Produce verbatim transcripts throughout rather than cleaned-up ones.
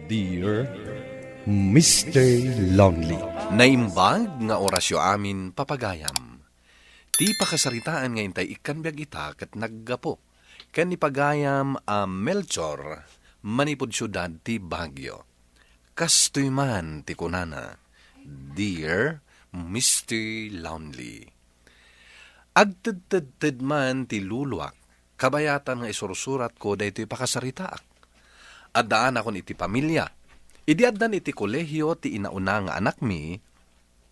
Dear Mister Lonely. Naimbag nga orasyo amin, papagayam. Ti pakasaritaan nga intay ikkan biag ita ket naggapu ken ni pagayam a Melchor manipud siudad ti Baguio. Kastoy man ti kunana, "Dear Mister Lonely." Agtedtedted man ti luluak, kabayatan nga isursuratko daytoy pakasaritaak. Addaanakon iti pamilia. Idi addan iti kolehio ti inauna nga anakmi,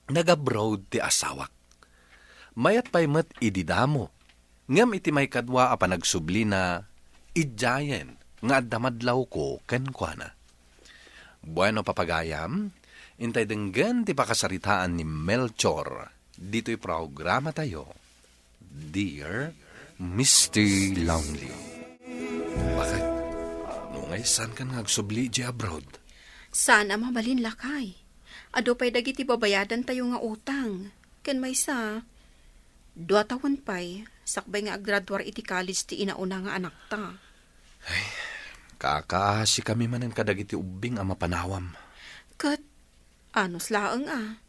nag-abroad ti asawak. Mayat pay met idi damo, ngem iti maikadua a panagsublina, idiayen nga adda madlawko kenkuana. Bueno, papagayam, intay denggen ti pakasaritaan ni Melchor ditoy programatayo, Dear Mister Lonely. Bakit? No ngay, saan ka nga agsubli iti abroad? Saan a mabalin, lakay. Adu pay dagiti babayadantayo nga utang. Ken maysa, dua tawen pay, sakbay nga aggraduar iti college ti inauna nga anakta. Ay, kakaasi kami manen kadagiti ubbing a mapanawam. Ket, anus laeng a.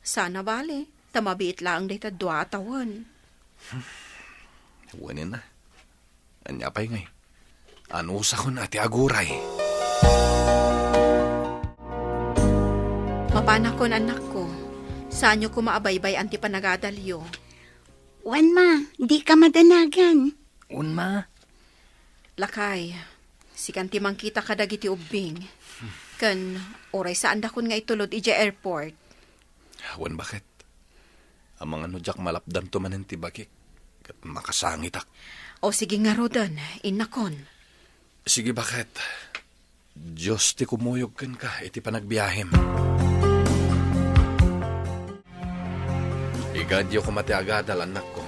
Sana bale, ta mabiit laeng dayta dua a tawen. Wen a. Ania pay ngay? Anusakon a ti aguray. Mapanakon, anakko. Saanyo koma a baybay-an ti panagadalyo. Wen, ma, dika madanagan. Wen, ma. Lakay, sikan ti mangkita kadagiti ubbing. Ken uray saandakon nga itulod idiay airport. Wen, bakit? Amangan no diak malapdanto manen ti bagik, ket makasangitak. O sige ngaruden, innakon. Sige, bakit? Dios ti kumuyog kenka iti panagbiahem. Igaedyo koma ti agadal, annakko.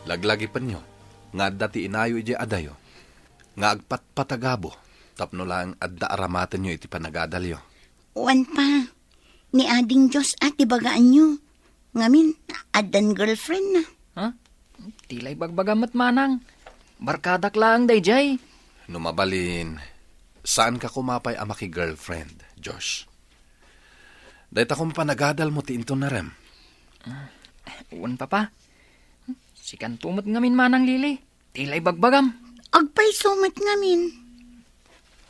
Laglagipenyo nga adda ti inayo idiay adayo nga agpatpatagabo tapno laeng adda aramatenyo iti panagadalyo. Wen pa, ni Ading Dios a ti bagaanyo. Ngamin, addan girlfriend na. Ha? Ti la ibagbagam met, manang. Barkadak laeng daydiay. No mabalin, saanka koma pay a maki-girlfriend, Josh. Dayta koma panagadalmo ti inton narem. Ah, wen, papa. Sikanto met ngamin, Manang Lily. Ti la ibagbagam. Agpayso met ngamin.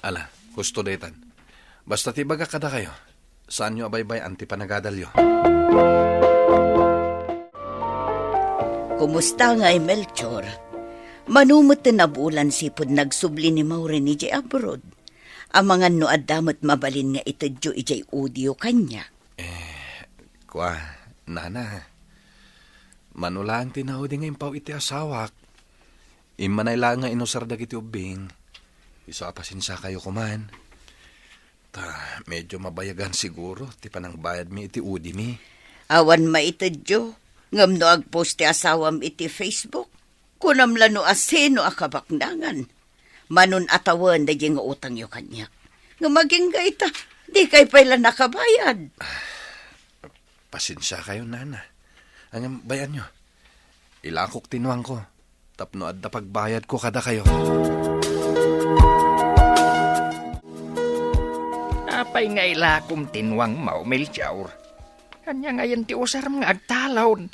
Ala, husto daytan. Basta ti ibagak kadakayo, saanyo a baybay-an ti panagadalyo. Kumusta ngay, Melchor? Mano met ti nabulan sipud nagsubli ni Maureen idiay abroad? Amangan no adda met mabalin nga itedyo idiay udiyo kaniak. Eh, kua, nana. Mano laeng ti naudi nga impaw iti asawak. Immanay laeng nga inusar dagiti ubbing. Isu a pasensiakayo koman. Ta, medyo mabayagan siguro ti panangbayadmi iti udimi. Awan maitedyo, ngem no agpost ti asawam iti Facebook, kunam la no asino a kabaknangan. Manon a tawen daydiay nga utangyo kaniak. Ngem agingga ita, dikay pay la nakabayad. Pasensiakayo, nana. Ngem bay-anyo, ilakok ti nuangko tapno adda pagbayadko kadakayo. Apay nga ilakom ti nuangmo, Melchor? Ania ngayen ti usarem nga agtalon?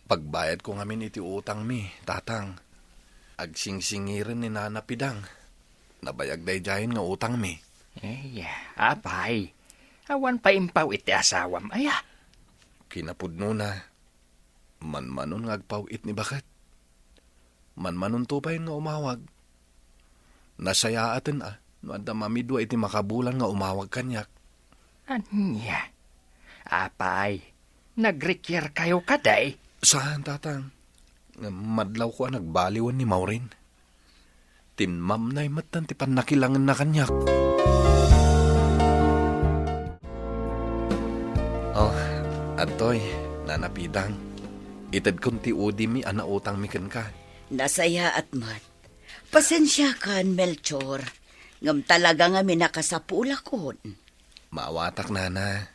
Pagbayadko ngamin iti utangmi, Tatang. Agsingsingiren ni Nana Pidang. Nabayag daydiayen nga utangmi. Ay, apay, awan pay impaw iti asawam, aya? Kinapudnona, manmanon nga agpaw-it ni baket. Manmanonto pay nga umawag. Nasayaaten a no adda mamidua iti makabulan nga umawag kaniak. Ania? Apay, nagrekyerkayo kadi? Saan, Tatang. Ngem madlawko a nagbaliwen ni Maureen. Tinmamnay metten ti pannakilangenna kaniak. Oh, adtoy, Nana Pidang. Itedkon ti udimi a nautangmi kenka. Nasayaat met. Pasensiakan, Melchor. Ngem talaga ngamin a kasapulakon. Maawatak, Nana.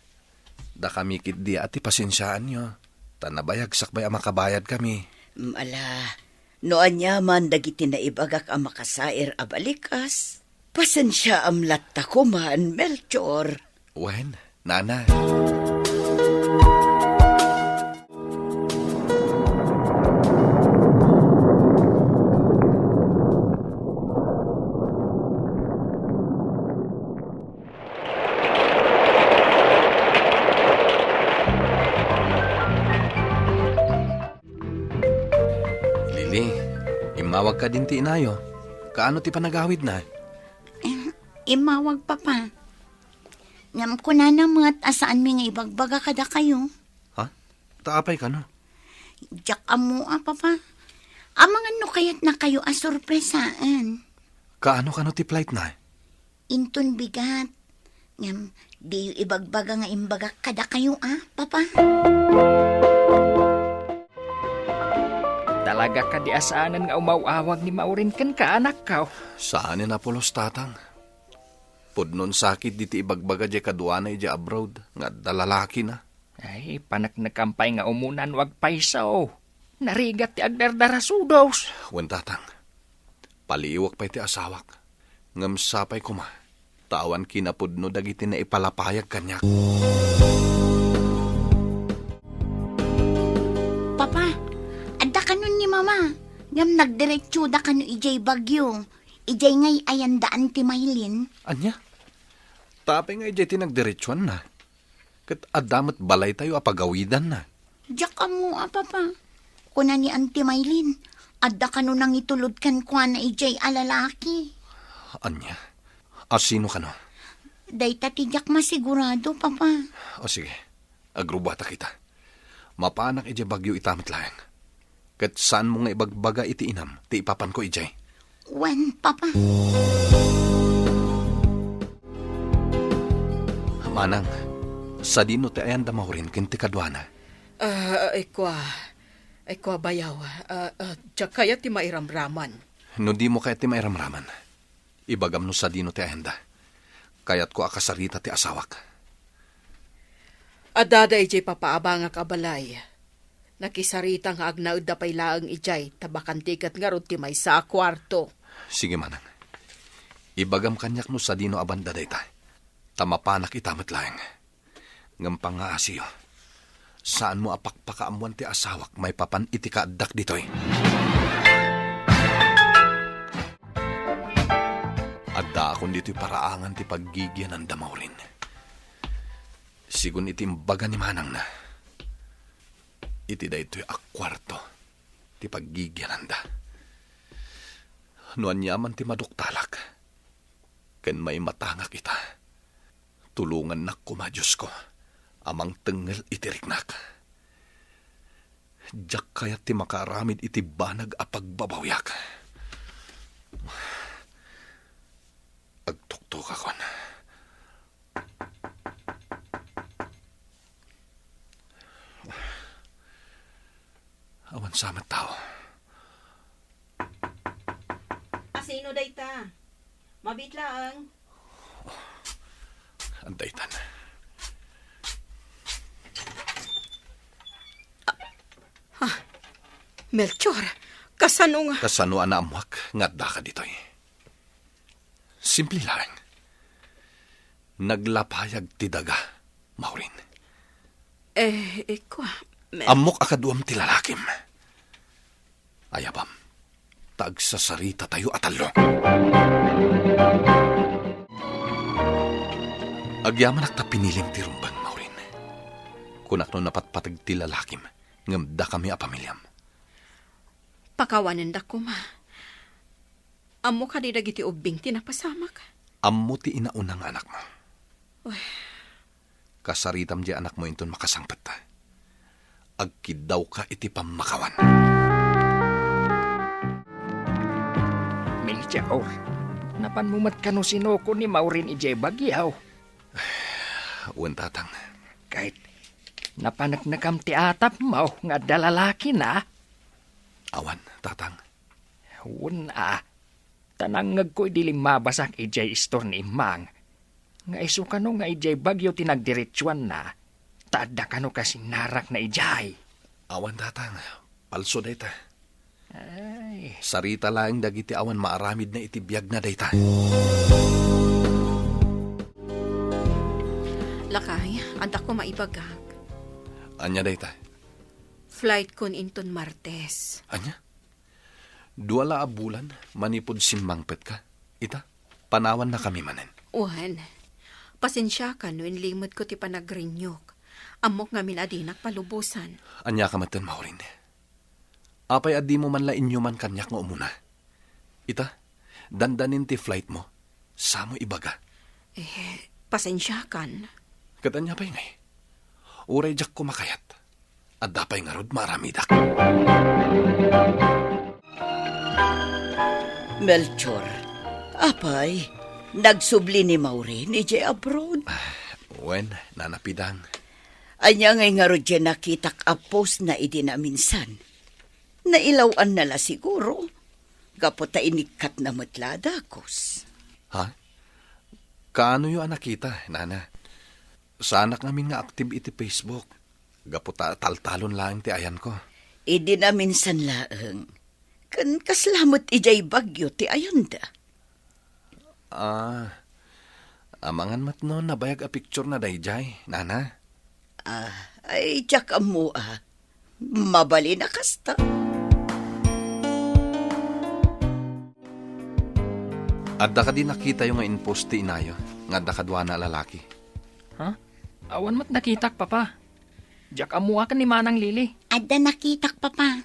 Dakami ketdi a ti pasensiaanyo, ta nabayag sakbay a makabayadkami. Mm, ala, no aniaman dagiti naibagak a makasair a balikas, Pasensiaam latta koman, Melchor. Wen, Nana. Lily, immawagka din ti inayo. Kaano ti panagawidna? Em, immawag, Papa. Ngem kunana met a saanmi nga ibagbaga kadakayo. Ha? Ta apay kano? Diak ammo a, Papa. Amangan no kayatnakayo a sorpresaen. Kaano kano ti flightna? Inton bigat. Ngem, diyo ibagbaga nga imbagak kadakayo a, Papa. Talaga kadi a saanen nga umaw-awag ni Maureen kenka, anakko? Saanen a pulos, Tatang. Pudnon sakit diti ibagbaga diay kaduana idiay abroad nga adda lalakina. Ay, paneknekam pay nga umuna no agpayso. Narigat ti agdardarasudos. Wen, Tatang. Paliiwek pay ti asawak. Ngem sapay koma, ta awan kinapudno dagiti naipalapayag kaniak. Papa, adda kanon ni Mama. Ngem nagdiretsoda kano idiay Baguio. Idiay ngay ayandaan ti Maylin. Ania? Ta apay nga idiay ti nagdiretsoanna? Ket adda met balaytayo a pagawidanna. Diak ammo a, Papa. Kuna ni Auntie Maylin, adda kano nangitulod kenkuana idiay a lalaki. Ania? A sino kano? Dayta ti diak masigurado, Papa. O sige, agrubbuatak ita. Mapanak idiay Baguio ita met laeng. Ket saanmo nga ibagbaga iti inam ti ipapanko idiay. Wen, Papa. Manang, sadino ti ayan da Maureen ken ti kaduana? Ah, ay kua. Ay kua, bayaw. Ah, ah, diak kayat ti mairamraman. No dimo kayat ti mairamraman, ibagam no sadino ti ayanda. Kayatko a kasarita ti asawak. Addada idiay papaabangak a balay. Nakisarita nga agnaedda pay laeng idiay, ta bakante ket ngarud ti maysa a kuarto. Sige, manang. Ibagam kaniak no sadino a banda dayta, ta mapanak ita met laeng. Ngem pangngaasiyo, saanmo a pakpakaammoan ti asawak maipapan iti kaaddak ditoy. Addaakon ditoy paraangan ti paggigiananda, Maureen. Sigun iti imbaga ni manangna, iti daytoy a kuarto ti paggigiananda. No aniaman ti maduktalak ken maimatangak ita, tulongannak koma, Diosko, a mangtengngel iti riknak. Diak kayat ti makaaramid iti banag a pagbabawiak. Agtuktokakon. Awan sa met tao. Asino dayta? Mabiit laeng. Adda itan. Ah, Melchor, kasano nga? Kasano a naammoak nga addaka ditoy? Simple laeng. Naglapayag ti daga, Maureen. Eh, eh, kua, me- Ammok a kaduam ti lalakim. Ayabam, ta agsasaritatayo a tallo. Agyamanak ta pinilim ti rumbeng, Maureen. Kunak no napatpateg ti lalakim, ngem dakami a pamiliam. Pakawanendak koma. Ammo kadi dagiti ubbing ti napasamak? Ammo ti inauna nga anakmo. Uy. Kasaritam diay anakmo inton makasangpet. Agkiddawka iti pammakawan. Melchor, napanmo met kano sinuko ni Maureen idiay Baguio? Wen, Tatang. Ket napaneknekam ti atapmo nga adda lalakina? Awan, Tatang. Wen a, ta nangngegko idi limmabasak idiay istor ni Immang, nga isu kano nga idiay Baguio ti nagdiretsuanna, ta adda kano kasinnarakna idiay. Awan, Tatang, palso dayta. Ay. Sarita laeng dagiti awan maaramidna iti biagna dayta. Lakay, adda koma ibagak. Ania dayta? Flight kon inton Martes. Ania? Dua la a bulan manipud simmangpetka. Ita, panawannakami manen. Wen, pasensiakan no inlimedko ti panagrinyok. Ammok ngamin a dinak palubosan. Ania ka metten, Maureen? Apay a dimo man la inyuman kaniak nga umuna? Ita, dandanin ti flightmo. Samo ibaga. Eh, pasensiakan. Ket ania pay ngay? Uray diak koma kayat, adda pay ngarud maaramidak. Melchor, apay, nagsubli ni Maureen idiay abroad? Ah, wen, Nana Pidang. Ania ngay ngarud diay nakitak a postna idi naminsan? Nailaw-anna la siguro, gapu ta inikkatna met la a dagus. Ha? Kaanoyo a nakita, Nana? Saanak ngamin nga active iti Facebook, gapu ta taltalon laeng ti ayanko. Idi naminsan laeng, ken kasla met idiay Baguio ti ayanda. Ah, amangan met no nabayag a picturena daydiay, Nana? Ah, ay, diak ammo a. Mabalin a kasta. Adda kadi nakitayo nga in-post ti inayo nga adda kaduana a lalaki? Ha? Awan met nakitak, Papa. Diak ammo a ken ni Manang Lily. Adda nakitak, Papa.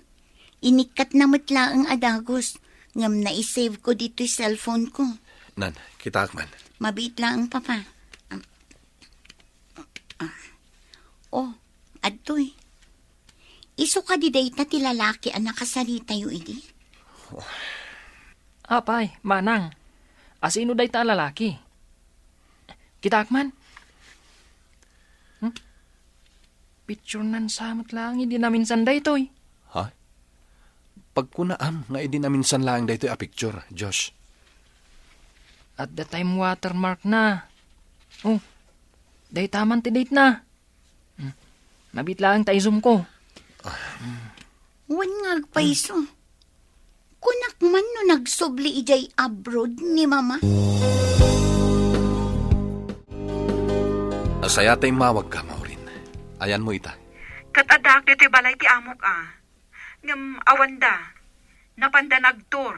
Inikkatna met laeng a dagus, ngem naisave ko ditoy cellphone ko. Nan, kitaak man. Mabiit laeng, Papa. Ah. Oh, adtoy. Isu kadi dayta ti lalaki a nakasaritayo idi? Apay, Manang, asino dayta a lalaki? Kitaak man. Hmm? Picturena sa met laeng idi naminsan daytoy. Ha? Pagkunaam nga idi naminsan laeng daytoy a picture, Josh. Adda time watermarkna. Oh, dayta man ti datena. Hmm. Mabiit laeng ta i-zoom ko. Wen nga agpayso. Kunak man no nagsubli idiay abroad ni Mama. Asaya ta immawagka, Maureen. Ayanmo ita. Ket addaak ditoy balay ti amok a. Ngem awanda. Napanda nagtour.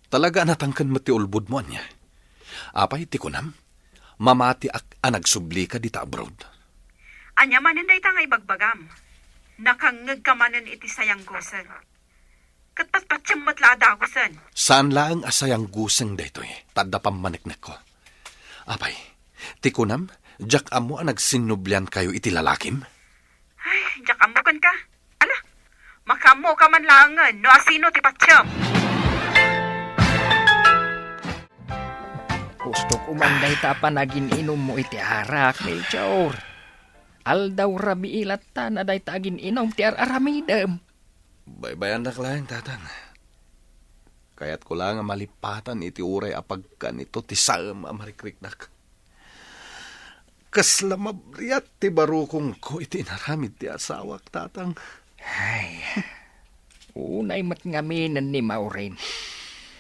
Talaga a natangken met ti ulbodmo, ania? Apay ti kunam? Mamatiak a nagsublika dita abroad. Ania manen dayta nga ibagbagam? Nakangngegka manen iti sayangguseng. Ket patpatiem met la a dagusen. Saan laeng a sayangguseng daytoy, ta adda pammaneknekko. Apay, ti kunam, diak ammo a nagsinnubliankayo iti lalakim? Ay, diak ammo kenka. Ala, makaammoka man laengen no asino ti patiem. Gusto ko man dayta a panagin-inummo iti arak, Melchor. Aldaw rabii latta na dayta agin-inum ti ar-aramidem. Baybayannak laeng, Tatang. Kayatko la nga malipatan iti uray a pagkanito ti saem a marikriknak. Kasla mabriat ti barukongko iti inaramid ti asawak, Tatang. Ay, unay met ngaminen ni Maureen.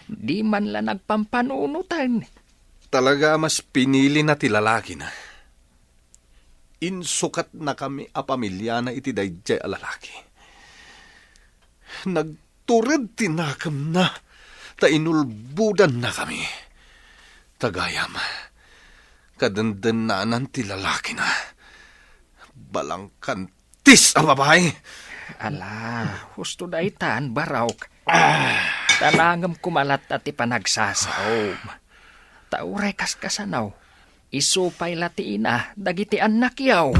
Di man la nagpampanunoten. Talaga a mas pinilina ti lalakina. Insukatnakami a pamiliana iti daydiay a lalaki. Nagtured ti nakemna ta inulbodannakami. Ta gayam, kadendennanan ti lalakina. Balangkantis a babai! Ala, husto daytan, Barok. Ah! Ta nangem koma latta ti panagsasaom. Ta uray kaskasano, isu pay la ti ina dagiti annakyo.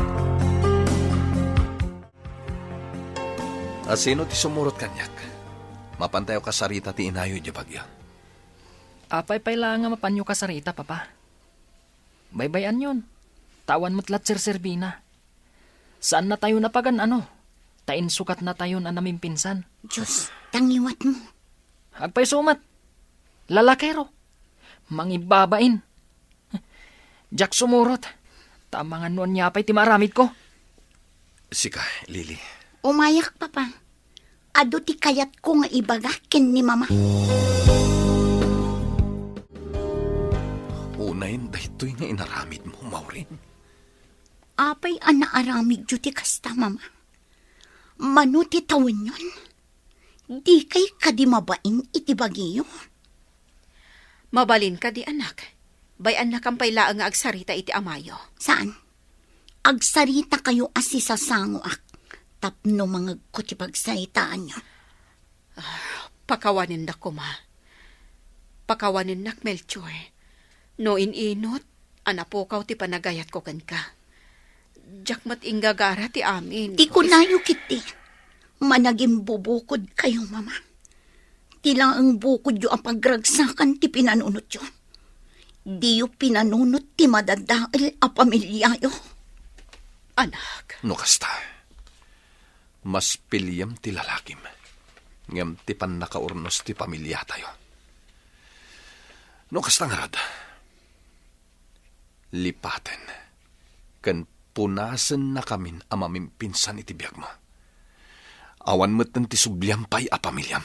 Asino ti sumurot kaniak? Mapantayo kasarita ti inayo idiay Baguio. Apay pay la nga mapanyo kasarita, Papa? Baybay-anyon, ta awan met la serserbina. Saannatayon a pagan-ano, ta insukatnatayon a namimpinsan. Diyos, tangiwatmo. Agpayso met. Lalakero. Mangibbabain. Diak sumurot. Ta amangan no ania pay ti maaramidko. Sika, Lily. Umayak, Papa. Adu ti kayatko nga ibaga ken ni Mama. Unayen daytoy nga inaramidmo, Maureen. Apay a naaramidyo ti kasta, Mama? Mano ti tawenyon? Dikay kadi mabain iti bagiyo? Mabalin kadi, anak? Bay-annakam pay laeng nga agsarita iti amayo. Saan? Agsaritakayo a sisasangoak tapno mangegko ti pagsaritaanyo. Ah, pakawanennak koma. Pakawanennak, Melchor. No in-inot, a napukaw ti panagayatko kenka. Diak met inggagara ti amin. Ti kunayo ketdi, managimbubukodkayo, Mama. Ti laeng bukodyo a pagragsakan ti pinanunotyo. Diyo pinanunot ti madadael a pamiliayo. Anak. No kasta, mas piliem ti lalakim, ngem ti pannakaurnos ti pamiliatayo. No kasta ngarud, lipaten ken punasennakamin a mamimpinsan iti biagmo. Awan metten ti subliam pay a pamiliam,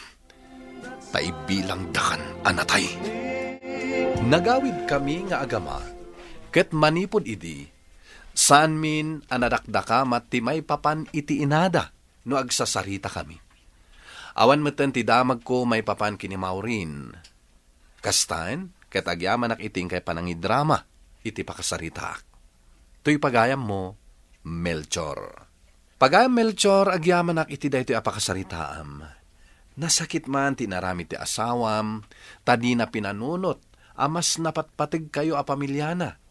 ta ibilangdakan a natay. Nagawidkami nga agama, ket manipud idi, saanmin a nadakdakamat ti maipapan iti inada no agsasaritakami. Awan metten ti damagko maipapan ken ni Maureen. Kastaen, ket agyamanak iti inkay panangidrama iti pakasaritaak. Toy pagayammo, Melchor. Pagayam Melchor, agyamanak iti daytoy a pakasaritaam. Nasakit man ti inaramid ti asawam, ta dina pinanunot a mas napatpategkayo a pamiliana.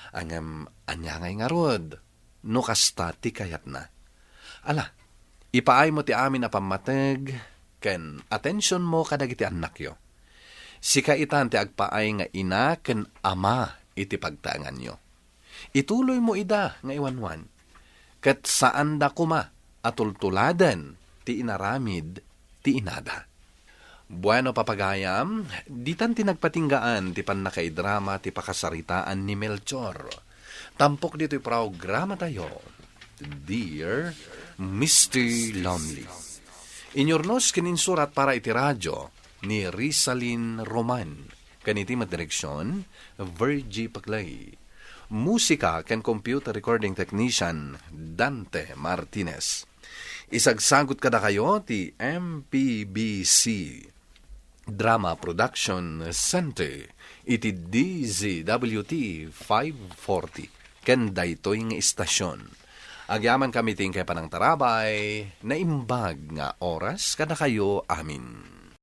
Ngem ania ngay ngarud, no kasta ti kayatna? Ala, ipaaymo ti amin a pammateg ken atensionmo kadagiti annakyo. Sika itan ti agpaay nga ina ken ama iti pagtaenganyo. Ituloymo ida nga iwanwan, ket saanda koma a tultuladen ti inaramid ti inada. Bueno, papagayam, ditan ti nagpatinggaan ti pannakaidrama ti pakasaritaan ni Melchor. Tampok ditoy programatayo, Dear Mister Lonely. Inyurnos ken insurat para iti radio ni Rizalin Roman. Ken iti met direksion, Virgie Paclay. Musika ken computer recording technician, Dante Martinez. Isagsagut kadakayo ti M P B C Drama Production Center iti D Z W T five forty ken daytoy nga istasion. Agyamankami ti inkay panangtarabay, naimbag nga oras kadakayo amin.